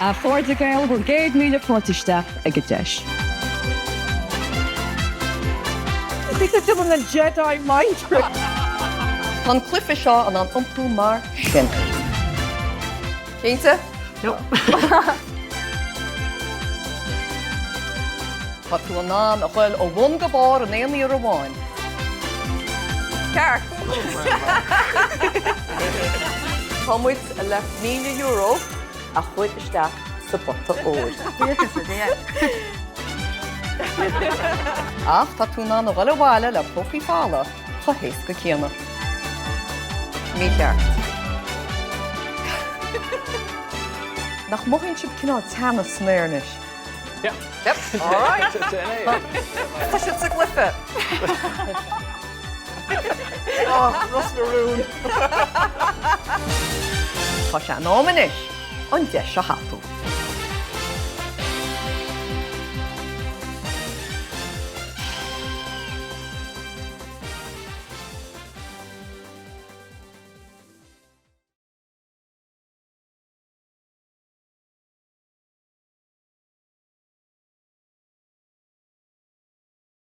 A chairde Gael, bhur gcéad míle fáilte isteach ag an deis. Bhí tú déanamh na Jedi mind trick. Tá an cluiche seo in ann iompú mar sin. Cinnte? No. Tá tú in ann a ghoil ó bhun go barr in aon iarraidh amháin. Ceart! Tá muid le €1,000 a chur isteach sa bpota óir. Buíochas le Dia. Ach tá tú in ann a dhul abhaile le pócaí fola chomh héasca céanna. Mícheart. Nach mothaíonn sibh cineál teannas san aer anois? Yep. Yep, all right. Tá siad sa gcluiche. Oh, Ros na Rún. Tá sé in am anois an deis a thapú.